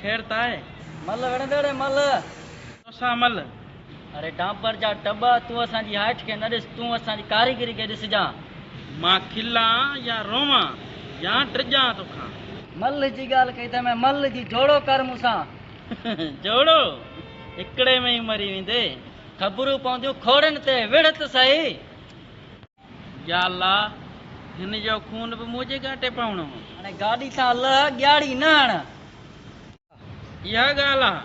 خير ته آهي؟ مل وڙهندڙ مل. توسان مل. اڙي ڊانپر جا ٽٻا، تون اسان جي هائٽ کي نه ڏس، تون اسان جي ڪاريگري کي ڏسجان. مان کلان يا روئان يا ڊڄان توکان. مل جي ڳالهه ڪئي ته مين مل جي جوڙو ڪر مون سان. جوڙو؟ هڪڙي ۾ ئي مري ويندي. خبرون پونديون کوڙن تي، وڙهه ته سهي. يا الله! هن جو خون به منهنجي ڳاٽي پوڻو هو. هاڻي گاڏي تان لهه، ڳياڙي نه هڻ. اها ڳالهه آ.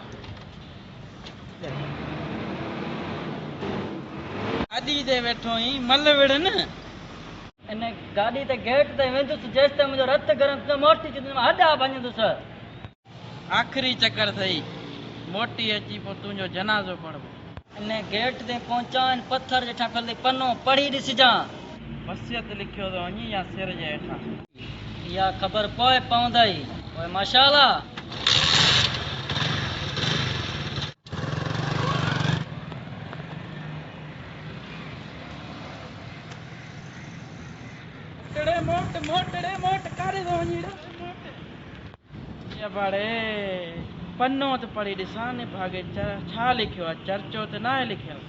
گاڏي تي ويٺو ئين، مل وڙهه نه. ان گاڏي تي گيٽ تائين ويندس، جيستائين منهنجو رت گرم ٿيندو، موٽي اچي تنهنجا هڏا ڀڃندس. آخري چڪر ٿئي، موٽي اچي پوء تنهنجو جنازو پڙهبو. ان گيٽ تائين پهچان، ان پٿر جي هيٺان ڦهليل پنو پڙهي ڏسجان. وصيت لکيو ٿو وڃي يا سر جي هيٺان؟ اها خبر پوء پوندئي. پوء ماشاءالله. ڙي موٽ موٽ ڙي موٽ ڪاڏي ٿو وڃين ڙي موٽ. اباڙي پنو ته پڙهي ڏسان نڀاڳي ڇا لکيو آ چرچو ته ناهي لکيل.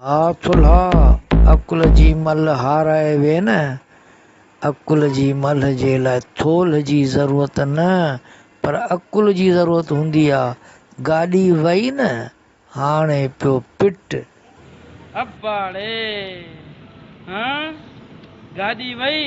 ها ٿلها، عقل جي ملهه هارائي وي نه. عقل جي ملهه جي لاء ٿولهه جي ضرورت نه پر عقل جي ضرورت هوندي آ. گاڏي وئي نه، هاڻي پيو پٽ. اباڙي! هان، گاڏي وئي.